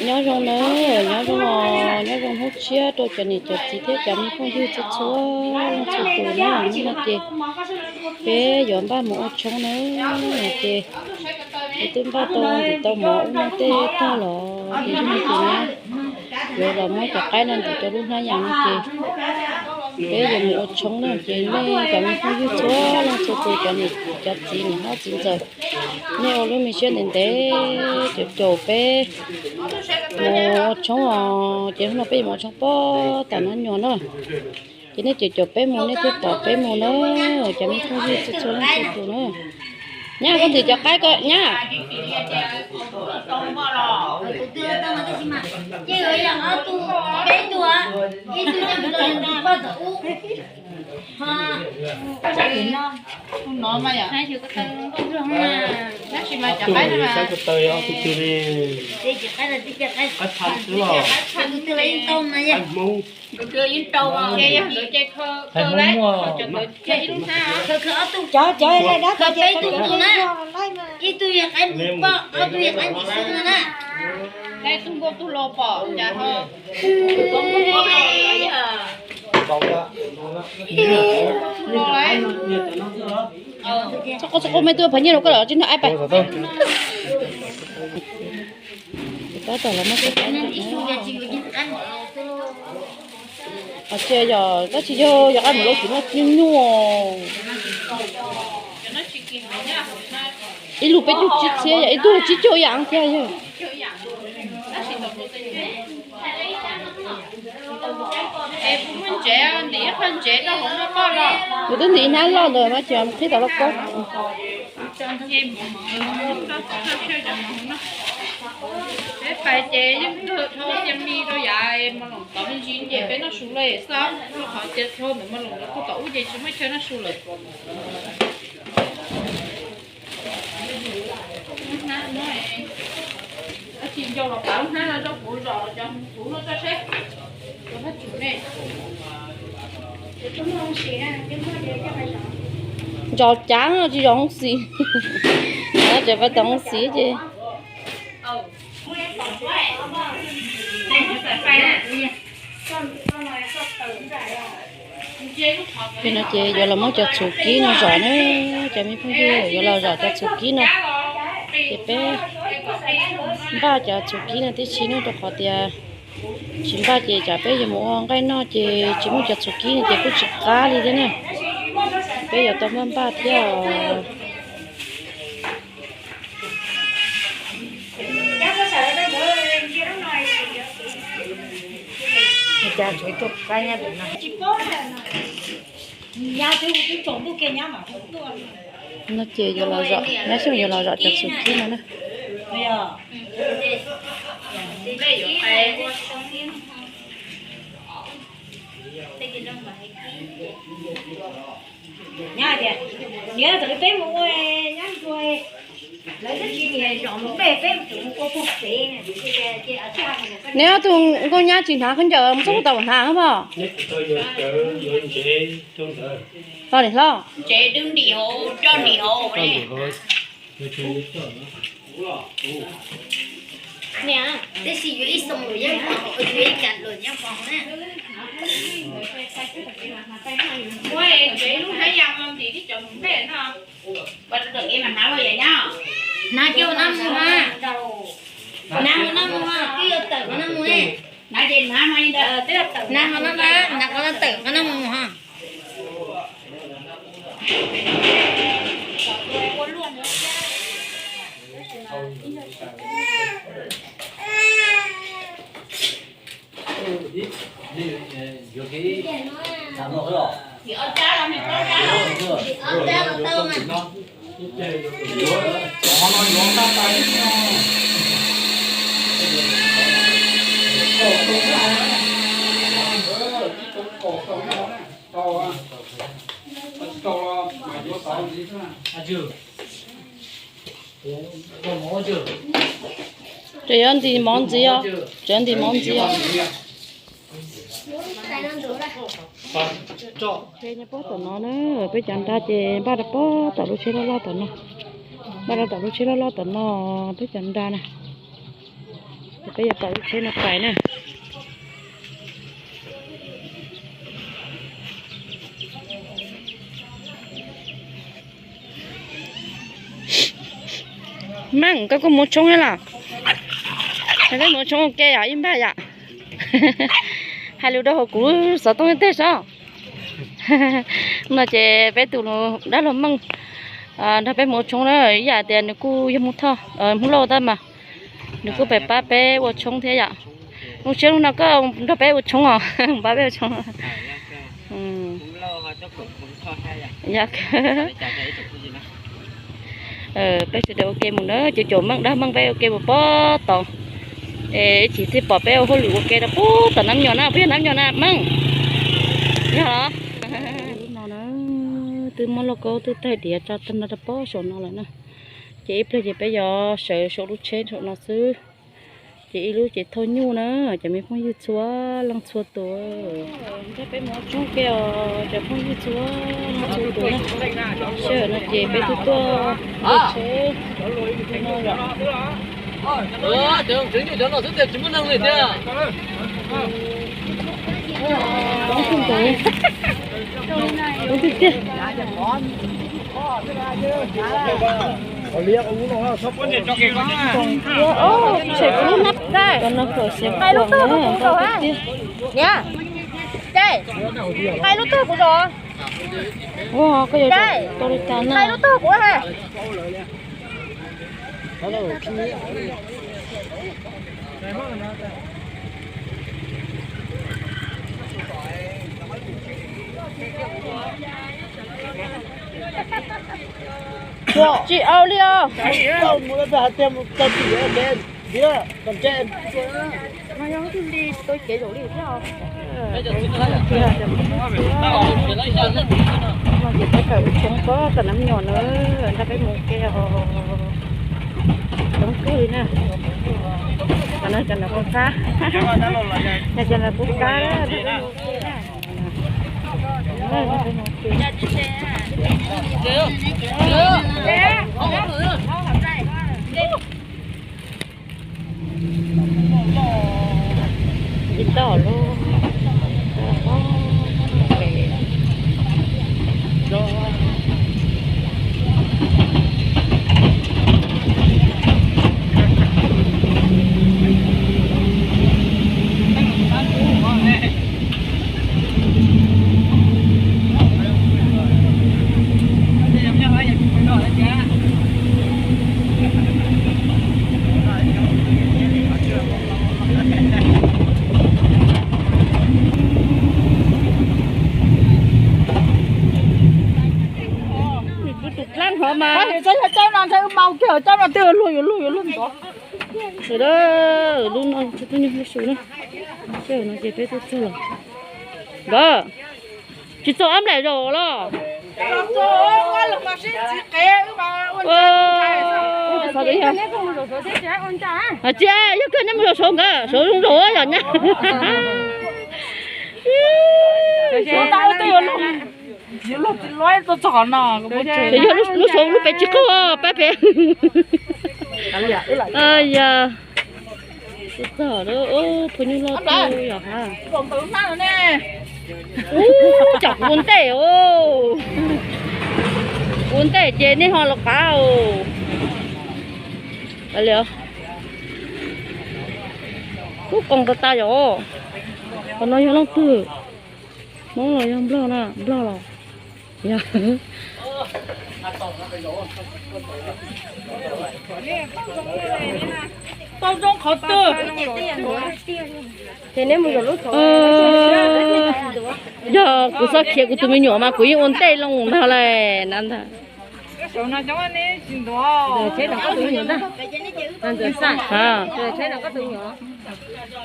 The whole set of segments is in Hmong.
Nyob zoo na, nyob zoo os, nyob zoo hnub tshiab rau cov niam cov txiv thiab cov me phooj ywg txhua txhua leej txhua tus na. Hnub no ces peb yuav npaj mus ua tshoob na, ces peb twb npaj tau ntim tau mov ub no tej tag los ces hnub no ces na, yuav los muab cov qaib no ntim rau lub hnab yas no ces peb yuav mus ua tshoob na. Ces nej cov me phooj ywg txhua leej txhua tus, cov niam cov txiv niam hlob txiv ntxawm, nej ua lub me siab ntev ntev caum caum peb mus ua tshoob os. Ces hnub no peb yuav mus ua tshoob pob tam no nyuag na. Ces nej caum caum peb mus nej thiaj pom peb mus na, cov me phooj ywg txhua txhua leej txhua tus na. Nyab, koj ntim cov qaib ko nyab. Cov, cov, ib tug yog qaib ntim poj, ob tug yog qaib ntim xwb no na. Ib tug nkauj tug hluas pom cas ho. Txhob quaj txhob quaj, me tub phav nyiaj rau koj lawm tsis nrog aib pais. Tab tom los muab cov qaib no. Cia yog tab sis yog yog qaib mus lauj tsis muaj nyuaj nyuaj. Ib lub peb caug tsib txhiab yog ib tug tsib caug ib yam thiab yog. Nws twb ntim ib hnab loj ntawd mas ces qhib tau loj koob. Peb pais ces yeej kawg dhau cia mi rau yav mos loos tod me ntsis ces peb noj su lawm xwb, rau qhov tias dhau ntawm mos loos ntawd kuj tom ub ces tsis muaj chaw noj su lawm. Tsis nco los pav lub hnab no rau kuv zom los cov hmoov kuv no tso seb. Zom cav tsis zom hoob xis. Tseem pais tom hoob xis ces. Pem no ces yuav los muab cov txhuv kib no zom na, cov me phooj ywg, yuav los zom cov txhuv kib no. Ces peb npaj cov txhuv kib no tib si na, rau qhov tias tsis npaj ces tsam peb yuav mus ua nqaij noj ces tsis muaj cov txhuv kib no ces kuj tsis qab li thiab na. Peb yuav tau npaj npaj thiab os. No ces yuav los zom, nyab Xyooj yuav los zom cov txhuv kib no na. Neb ob tug nkauj nyab tsis hnav khaub ncaws mus txog tau hnav mog. Hlo nim hlo. Hnav kiag qhov no mus ha. Hnav qhov no mus ha, twb yuav tawm qhov no mus ne. Hnav qhov no na, hnav qhov no tawm qhov no mus ha. Tseem yuav ntim mov ntxiv os, tseem yuav ntim mov ntxiv os. Peb nyob pob tom no na, peb cov nra ces npaj rau pob tom lub tsheb loj loj tom no. Npaj rau tom lub tsheb loj loj tom no, peb cov nra na. Ces peb yuav tom lub tsheb no pais na. Meej, koj kuj mus tshoob thiab los? Koj mus tshoob ua ke yom, ib npag yom? Hais lus rau hauv kuv xov tooj tej saib. No ces peb tus dab laug Meej nrog peb mus ua tshoob na, ib yam tias nws kuj yog Hmoob Thoj, Hmoob Lauj tab mas nws kuj pab peb ua tshoob thiab yom. Zoo siab hnub no koj nrog peb ua tshoob os, pab peb ua tshoob. Peb sawv daws ua ke mus na, cov caum Meej dab Meej peb ua ke mus pob tod. Es ib chim thiaj pom peb ua hauj lwm ua ke rau pob tom Nab Nyom na, peb yog Nab Nyom na Meej. Yog los? Lub no na, twb muab lauj kaub twb taig diav tso tag nrho rau pob saum no lawm na. Ces ib pliag ces peb yuav sawv saum lub tsheb saum no xwb. Ces ib lub ces thauj nyuj na, cov me phooj ywg txhua leej txhua tus. Nrog peb mus ua tshoob ke os cov phooj ywg txhua leej txhua tus na. Sij hawm no ces peb twb tuaj ua tsheb no lawm. Coob tiag tiag. Tshem kuv lub nab, koj no khuam xiav kuam na, coob tiag tiag. Ua koj yuav tau li cas na? Tsis au li os. Ces peb tawm tshoob pob tom Nab Nyom na, nrog peb mus ke os. Coob kawg li na. Cov no cov no kuj qab, cov no kuj qab. Ib tog lub. Tus dlaab hov mas. Txhob yog caij no ntshai wb mau kiag, caij no twb luag yuav luag yuav luag ntxov. Sawv daws, lub no tsis tau nyuag hlub su na. Sij hawm no ces peb tuaj txog lawm. Nkawd tsis txog ab nplaim zaum los. Tsis, yog kawg nej mus zaum saud nkawd, saud zoo zaum yom nyab. Yog lub saud lub pem tsis qaug pab pem. Yog, txog lawm, phooj ywg loj kawg yom ha. Ub, tsam kuv ua ntej os. Kuv ua ntej ces nej ho los qab os. Ub, qoos tas tas yom. Qhov no yog leej twg? Hmoob los yog Nplog na? Nplog los? Yog. Tau zoo qhov twg? Yog kuv txhob khiav kuv tus me nyuam mas kuv yeej ua ntej loo ntag lawm na ntag.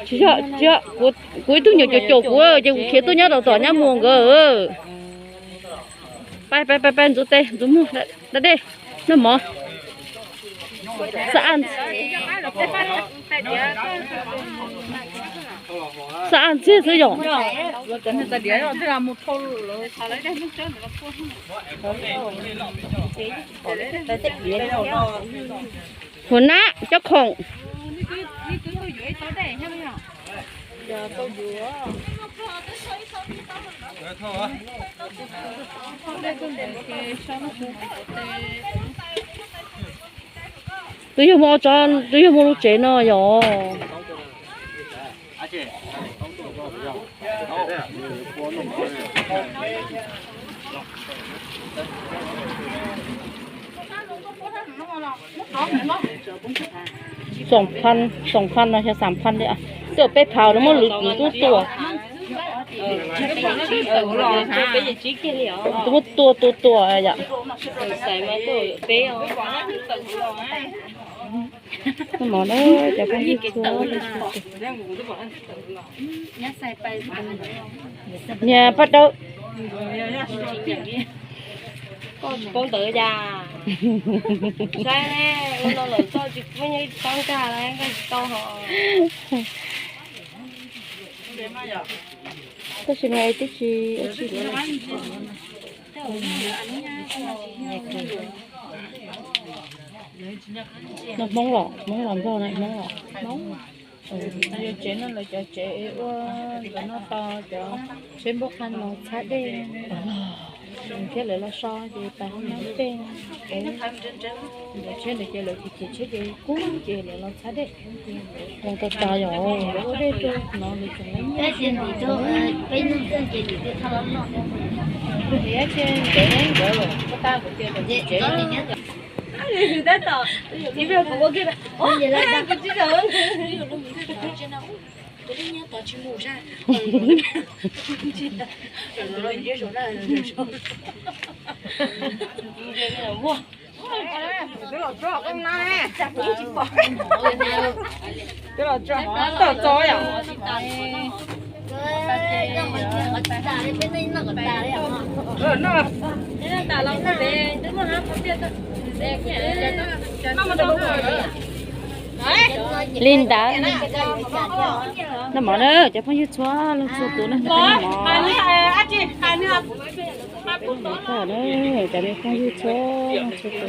Tsis yog, tsis yog, kuv ib tug nyuam caum caum kuv ces kuv khiav tuaj nyob rau tom nyab muag nkawd. Pab pab pab pab ntxuav tes ntxuav muag da dej noj mov. Xab ab ntxiag xwb yom. Hua nab cov khoom. Twb yog muaj, twb yog muaj lub tsev no yom. Xoom phan, xoom phan no yog xam phan li. Twb peb phav no muab lwm tub tua. Tus muab tua tua tua yom. Mov na, cov phooj ywg txhua leej txhua tus. Niag Paj Dawb, koj tsis paub ntawd cas? Saib ne, ua no lawm txoj tsis pub nyob ib txhob nkag la, nkag tsis tau hos. Tab sis mas twb tsis, no Hmoob los, Hmoob los Nplog na, Hmoob los. Yog tsev no lawv cov tsev ua nkawd no tau cov tsheb npub qab no txhab dej thiab lawv los so ces pas hauv no tej. Ntawm tsheb ntawd ces lawv ces tsheb ces kub ces lawv los txhab dej. Ua tau tas yom, lawv ua dej rau no lawv tseem lawv nyiaj. Peb nyiaj ces nkawd los ko tas kuv tias tsev. Li ntawd, noj mov na cov phooj ywg txhua leej txhua tus na, noj mov. Cov phooj ywg txhua leej txhua tus na.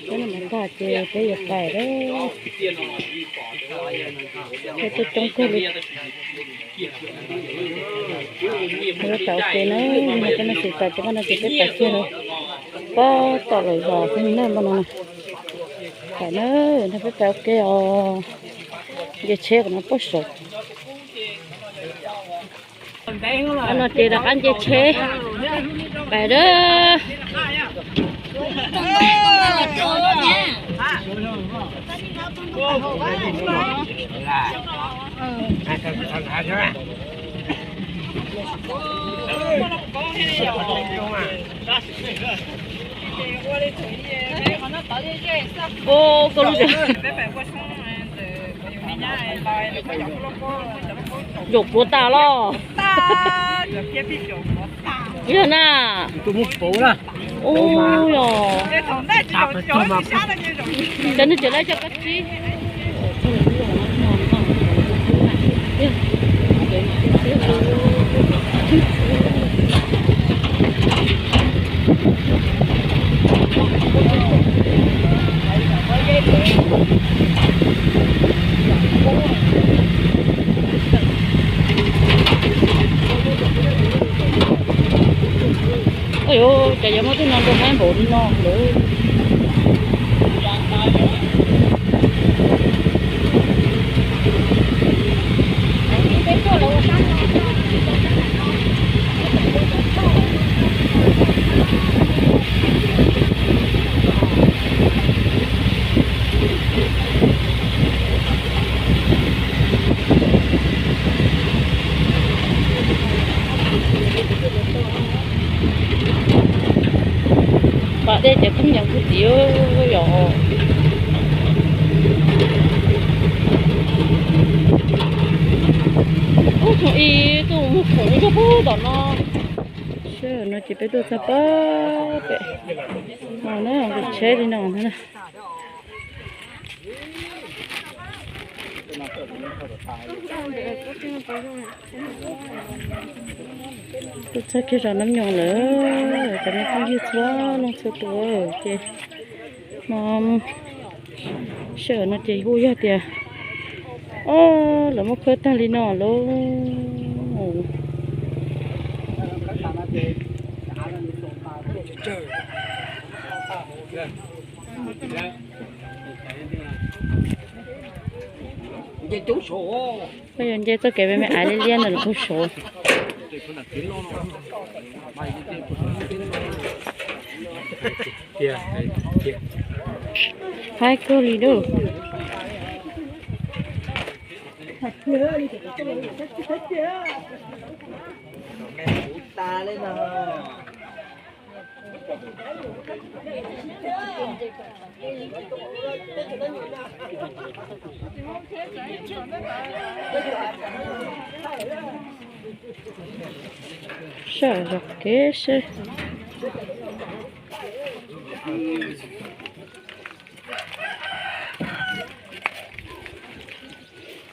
Peb noj mov tag ces peb yuav pais lawm. Peb tuaj coob kawg li. Peb pais ua ke na, peb no ces pais, peb no ces peb pais kiag lawm. Pob tom lawm zos xwb na, npaj no na. Pais na, no peb pais ua ke os. Nce tsheb kom no pob saum. No ces rov qab nce tsheb pais lawm. Ua koj lub zem. Zaum pluav tas los. Yog na. Ub yog. Cov neeg tseem laij coj kab tsib. Ua cas yuav muab tej no nrog haib npaum li no lawm. Tej ces kub nyees kub tim yom. Ub, khoom ib tug mus khoom ib tug pub tom no. Sij hawm no ces peb tuaj txog pab pem no na, tsheb li no na. Tuaj txog kiag zos Nab Nyoos lawm, cov me phooj ywg txhua leej txhua tus ces no, sij hawm no ces kuj yog tias, o, lawv muab khawb tag li no lauj. Koj yuav nce txoj kev me me aiv liab liab ntawm lub qub saud. Haib kawg li lauj. Sij hawm zog kev seb.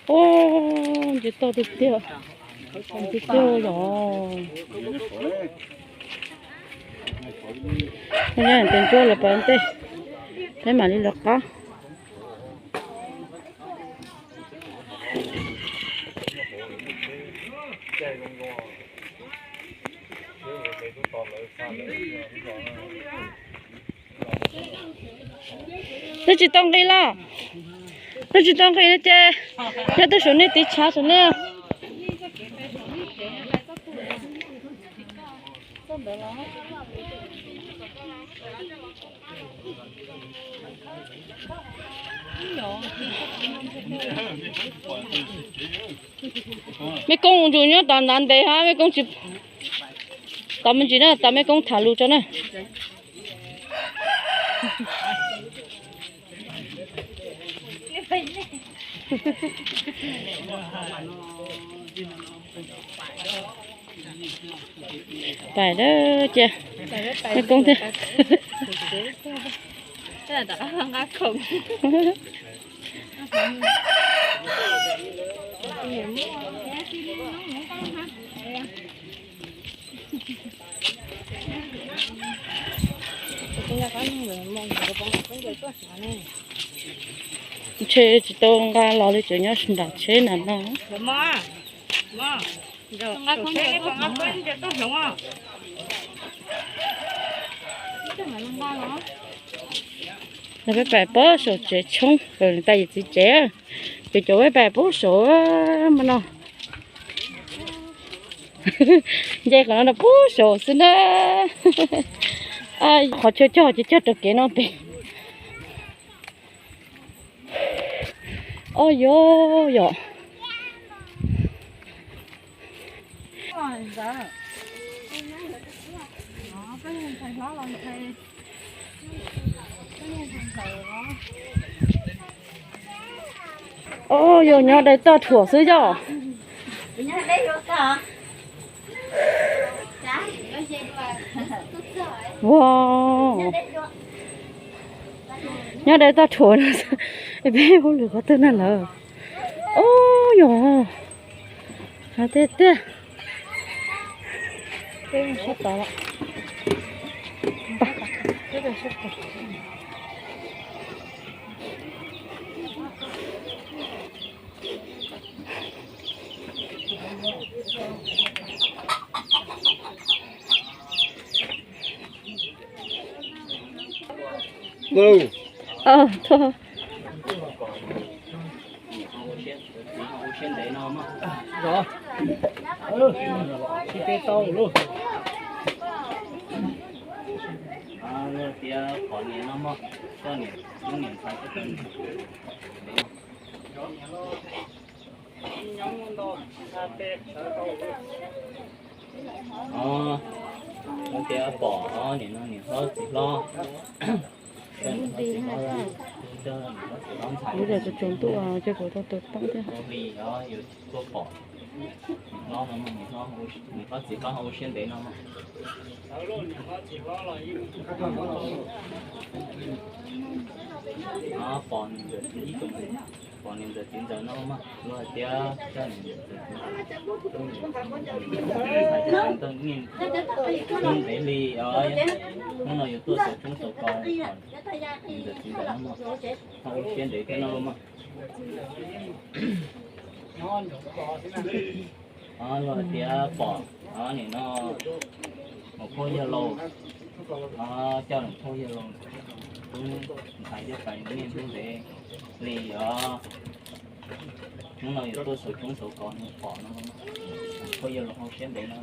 Ub, nce toj tiag tiag, tiag tiag yom. Tes ntsuab lawv pab ntej, peb mam li lawv qab. Twb tsis tau nqis los, twb tsis tau nqis no ces yog twb saum nej tiv tshav saum nej. Mej Koob mus ntsum nyob tom ntav ntev hab, Mej Koob tsis, tom me ntsis na, tom Mej Koob tham lus tso na. Pais dawb cia, Mej Koob thiab. Ntshe tsis tau nqa los li, tseem nyob nram tsheb na no. Peb pais pab saum tsev tshoob, pais yim txiv tsev, ces cov peb pais pub saum no. Nce qhov no rau pub saum xwb na. Qhov chaw cog ces cog rau kev no pem. Ob yog yom. Ob yog nyob dai toj rhuam xwb yom. Ua, nyob dai toj rhuam no, peb hauj lwm qhov twg na lawm. Ub yog, tiag tiag. Tias pom nim no niam hlob txiv hlob, niam hlob txiv hlob, niam hlob txiv hlob ntxhais, kuv tsaus ntuj ces kuv tau tus poob thiab. Hli os, yuav tuaj pom niam hlob no, niam hlob txiv hlob ho ua siab ntev no. Pom niam ntxawm txiv, pom niam ntxawm txiv ntxawm no mas luag hais tias coj niam ntxawm txiv ntxawm, niam ntxawm txiv ntxawm ntawd niaj hnub ntev li os, hnub no yuav tuaj xaus tshoob xaus kos, niam ntxawm txiv ntxawm no mas ho ua siab ntev thiab no mas. Luag hais tias pom nim no maum phauj yawg laus, coj maum phauj yawg laus, tub ntxhais coj pais niaj hnub ntev li os. Hnub no yuav tuaj xaus tshoob xaus kos no pom no, maum phauj yawg laus ho ua siab ntev no.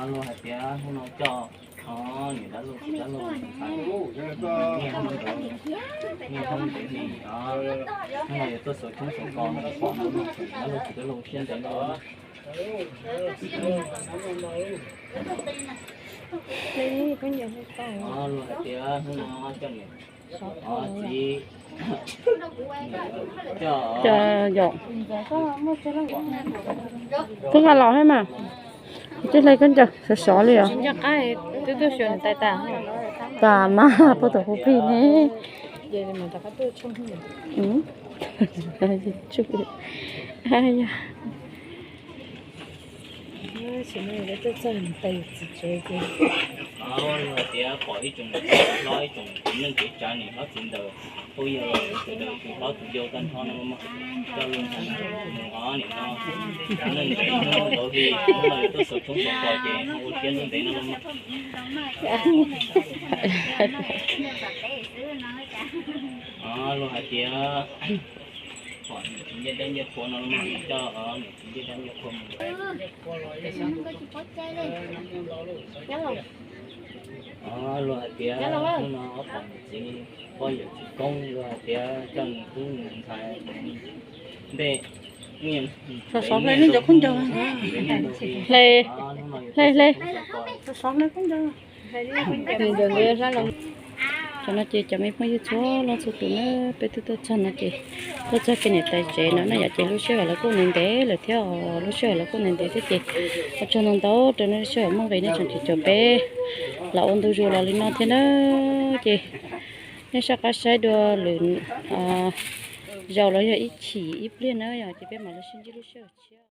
Luag hais tias hnub no coj niam dab laug txiv dab laug ntxhais niaj hnub ntev, niaj hnub ntev li os. Hnub no yuav tuaj xaus tshoob xaus kos no pom no, dab laug txiv dab laug ua siab ntev no. Luag hais tias hnub no coj niam txiv, coj, twb nqa los thiab mas, twb hle khaub ncaws sov sov li os. Tas mas puag tom hu plig ne. Luag hais tias pom ib tsoom hlob ib tsoom txiv neej kev tsav niam hlob txiv ntxawm, phooj ywg los tus hlob tus yau tag nrho no mas coj lug mus os, nim no neej ntev hnub ntau hli, hnub no yuav tuaj xaus tshoob xaus kos ces ho ua siab ntev no mas. Luag hais tias pom niam txiv ncej dab ncej qhua no mas coj niam txiv ncej dab ncej qhua mus. Luag hais tias hnub no pom niam txiv poj yawm txiv koob, luag hais tias coj nws tub nws ntxhais ntej, sov sov hle nej cov khaub ncaws, hle, hle, hle, sov sov hle khaub ncaws. Tam no ces cov me phooj ywg txhua leej txhua tus na, peb twb tuaj txog no ces tuaj txog kiag niam tais tsev no na yom, ces lub sij hawm los kuj ntev ntev lawm thiab, lub sij hawm los kuj ntev ntev thiab ces ua tsaug ntau ntau rau nej lub sij hawm muaj nqis nej tseem caum peb los ua ntu zus los li no thiab na. Ces nej soj qab saib dua lwm zaus los yog ib chim ib pliag na yom, ces peb mam li sib ntsib lub sij hawm tshiab.